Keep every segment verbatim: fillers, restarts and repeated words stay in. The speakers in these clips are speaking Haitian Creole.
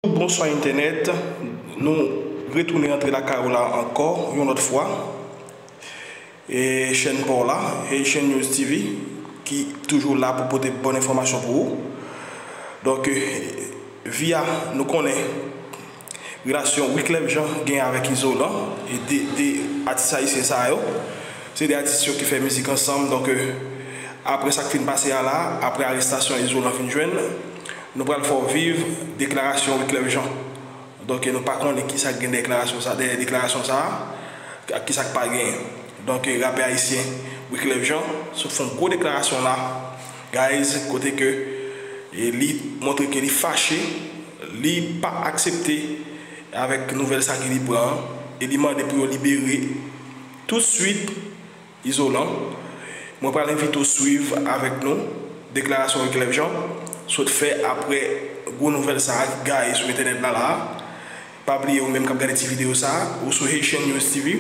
Bonswa entènèt, nou retounen antre lakay ou la ankò yon lòt fwa. E chèn pa w la, Haitian News T V, ki toujou la pou pote bòn enfòmasyon pou ou. Donk, eh, via nou konnen relasyon Wyclef Jean gen avèk Izolan, e de, de atis ayisyen sa yo, se de atis yo ki fè mizik ansanm. Donk, eh, apre sa k fin pase a la, apre arestasyon Izolan fin jwenn, nou pral fè w viv deklarasyon Wyclef Jean. Donk, nou pa konnen kisa k gen deklarasyon sa, dèyè deklarasyon sa a, ak kisa k pa genyen. Donk, rapè ayisyen Wyclef Jean sot fè yon gwo deklarasyon la, guys, kote ke, e, li montre ke li fache, li pa aksepte avèk nouvèl sa ke li pran an, e li mande pou yo libere tout swit Izolan. Mwen pral envite w swiv avèk nou deklarasyon Wyclef Jean sot fè apre gwo nouvèl sa a ki gaye sou entènèt la la a. Pa bliye, ou menm k ap gade ti videyo sa a, ou sou Haitian News T V.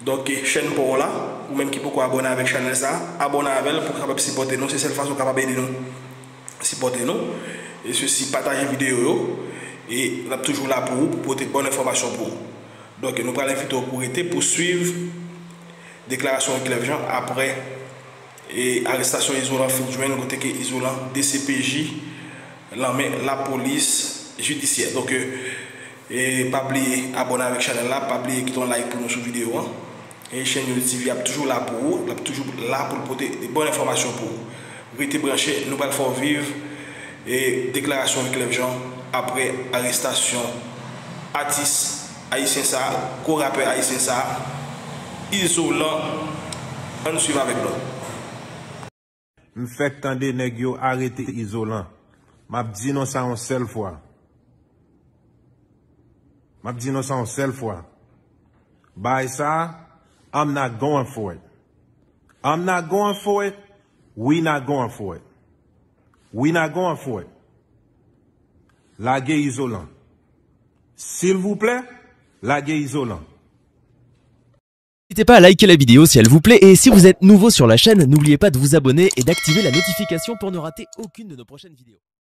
Donk, chèn pa w la, ou menm ki poko abòne avèk chanèl sa a, abòne avè l pou w kapab sipòte nou. Se sèl fason w kapab ede nou sipòte nou. E sesi, pataje videyo yo. E n ap toujou la pou ou, pou pote bòn enfòmasyon pou ou. Donk, nou pral envite w pou rete, pou swiv deklarasyon Wyclef Jean apre, e, arestasyon Izolan fin jwenn, kote ke Izolan D C P J lan men lapolis jidisyè. Donk, e, pa bliye abòne avèk chanèl la, pa bliye kite yon like pou nou sou videyo an. E chèn YouTube T V ap toujou la pou ou, l ap toujou la pou l pote de bòn enfòmasyon pou ou. Rete branche, nou pral fè w viv, e, deklarasyon Wyclef Jean apre arestasyon atis ayisyen sa, gwo rapè ayisyen sa, Izolan. Ann swiv avèk nou. M fèk tande nèg yo arete Izolan. M ap di nou sa yon sèl fwa. M ap di nou sa yon sèl fwa. Bagay sa, I'm not going for it. I'm not going for it. We not going for it. We not going for it. Lage Izolan. Silvouplè, lage Izolan. N'hésitez pas à liker la vidéo si elle vous plaît et si vous êtes nouveau sur la chaîne, n'oubliez pas de vous abonner et d'activer la notification pour ne rater aucune de nos prochaines vidéos.